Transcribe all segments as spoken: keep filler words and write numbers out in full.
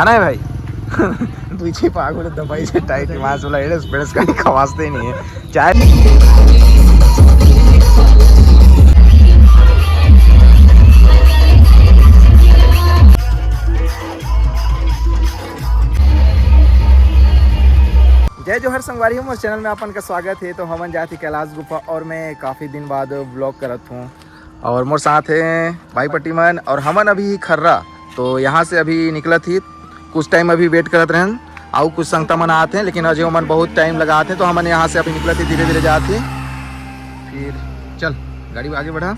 खाना है भाई। पीछे पागल दबाई से टाइट मास वाला एड़स बेड़स का खवासते ही नहीं है। चाय। जय जोहार संगवारी हो, मोर चैनल में अपन का स्वागत है। तो हमन जात ही कैलाश गुफा और मैं काफ़ी दिन बाद व्लॉग करत हूँ और मोर साथ है भाई पट्टी मन और हमन अभी खर्रा। तो यहाँ से अभी निकलत ही, कुछ टाइम अभी वेट करत रहन, आउ कुछ संगता मन आत हैं, लेकिन अजय मन बहुत टाइम लगात हैं, तो हमन यहाँ से अभी निकलत ही, धीरे धीरे जात ही। फिर चल गाड़ी आगे बढ़ा।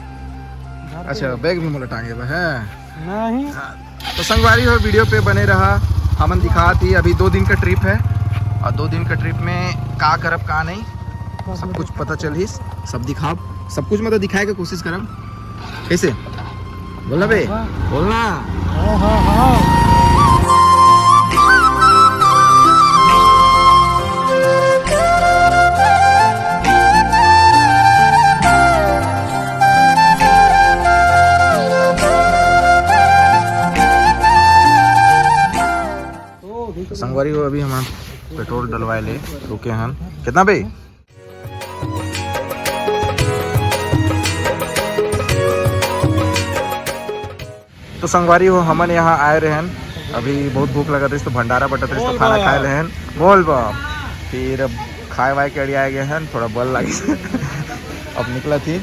अच्छा, बैग भी मोला टांगे बा है। नहीं। हाँ, तो संगवारी हो, वीडियो पे बने रहा। हमन दिखात ही, अभी दो दिन का ट्रिप है और दो दिन का ट्रिप में का करब का नहीं, सब कुछ पता चलही, सब दिखाब, सब कुछ मतलब दिखाए के कोशिश करब। कैसे? बोलना बे, हाँ। बोलना। हाँ, हाँ, हाँ। तो संगवारी हो, अभी हम पेट्रोल डलवाए ले रुके हन। कितना बे? तो संगवारी हो, हमन यहाँ आए रहन, अभी बहुत भूख लगत रहिस, तो भंडारा बटत रहिस, तो खाना खाए रहन। बोल बम। फिर अब खाए वाए के अड़ी आए गए हन, थोड़ा बल लगे। अब निकलत ही।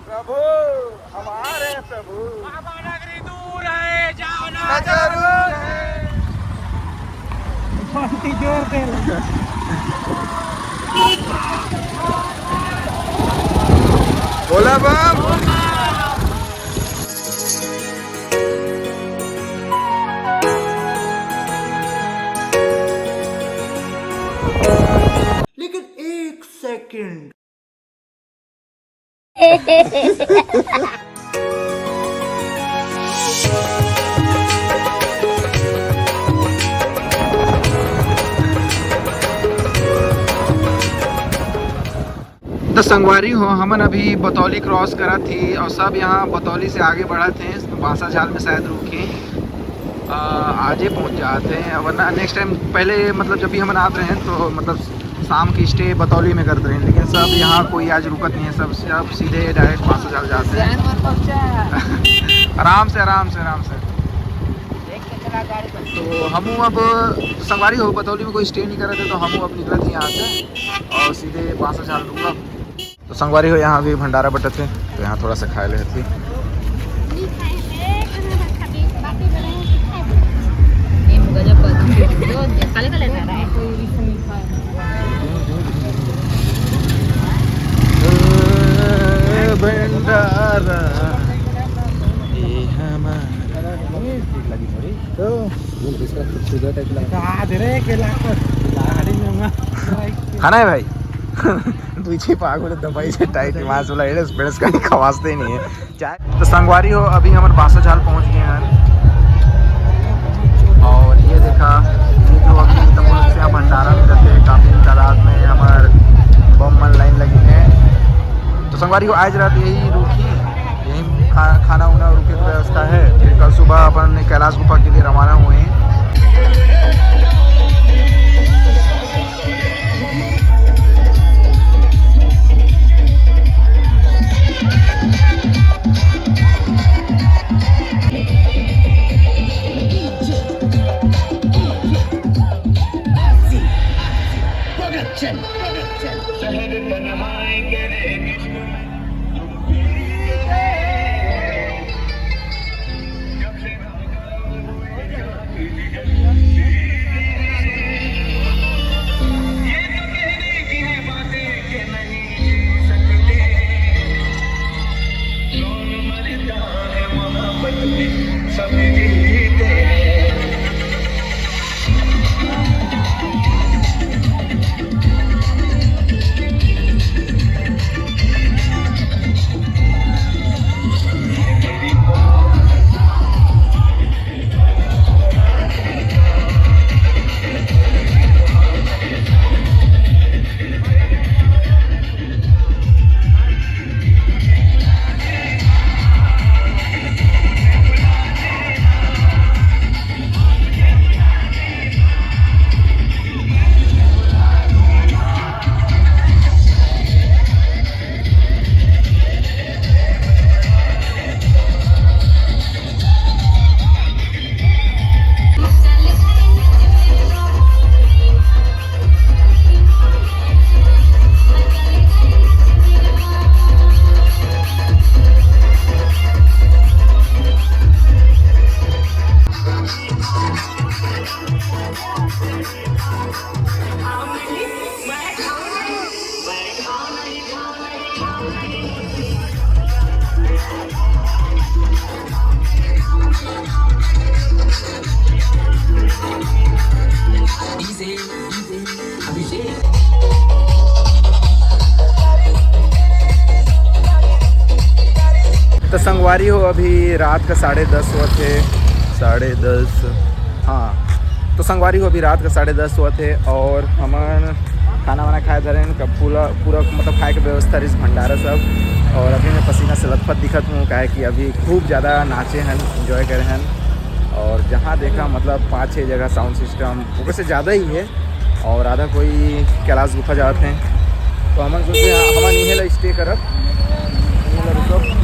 प्रभु, हमारे प्रभु। बाबा नगरी दूर है, जाना जरूर है। जोर दे। बोला बम। लेकिन एक सेकंड। तो संगवारी हो, हमन अभी बतौली क्रॉस करत ही और सब यहाँ बतौली से आगे बढ़त हैं, बांसा झाल में शायद रुके। आ, आजे पहुँच जाते हैं, वरना नेक्स्ट टाइम पहले मतलब जब भी हमन आत रहे हैं तो मतलब शाम की स्टे बतौली में करते रहे, लेकिन सब यहाँ कोई आज रुकत नहीं है, सब सब सीधे डायरेक्ट बांसा झाल जाते हैं। आराम से, आराम से, आराम से। तो हम अब संगवारी हो बतौली में कोई स्टे नहीं कर रहे थे, तो हम अब निकलत ही यहाँ से और सीधे बांसा झाल रुकब। तो संगवारी हो, यहाँ अभी भंडारा बटत हे, तो यहाँ थोड़ा सा खाए ले हथी। भंडारा, ये हमारा। तो इसका खूबसूरत टाइप लगा। खाना है भाई? पीछे पागल दबाई से टाइट मास वाला एड़स बेड़स का खवासते ही नहीं है। चाय तो संगवारी हो, अभी हमन बांसा झाल पहुंच गए हैं। और ये देखा, ये जो अभी तक से भंडारा में रहते हैं, काफ़ी तादाद में हमार बम मन लाइन लगी है। तो संगवारी हो, आज रात यही रुकी, यही खा, खाना उना रुके की व्यवस्था है। फिर कल सुबह अपन कैलाश गुफा के लिए रवाना हुए हैं। तो संगवारी हो, अभी रात का साढ़े दस होत हे, साढ़े दस, हाँ। तो संगवारी हो, अभी रात का साढ़े दस होत हे और हमन खाना वाना खाए धरेन। कब पूरा, पूरा मतलब खाए के व्यवस्था रहिस, भंडारा सब। और अभी मैं पसीना से लथपथ दिखत हूँ, काहे कि अभी खूब ज़्यादा नाचे हन, एंजॉय करे हन। और जहाँ देखा मतलब पाँच छः जगह साउंड सिस्टम, ओकर से ज़्यादा ही है। और आधा कोई कैलाश गुफा जात हैं, तो हमन सोचे हमन इहे ला स्टे करब, इहे ला रुकब।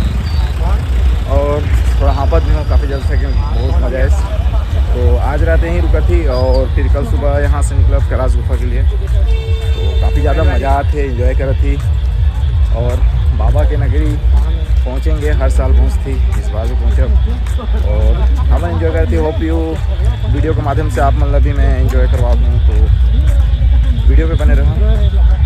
और थोड़ा हाँफत भी हूँ, काफ़ी जल्द से बहुत मज़ा आए। तो आज रात यहीं रुकत ही और फिर कल सुबह यहाँ से निकलब कैलाश गुफा के लिए। तो काफ़ी ज़्यादा मज़ा आत हे, एंजॉय करत ही। और बाबा के नगरी पहुँचेंगे, हर साल पहुँचती, इस बार भी पहुँचब। और हमन एंजॉय करती। Hope you video के माध्यम से आप मन ला भी मैं एंजॉय करवा दूँ, तो वीडियो पे बने रहूँ।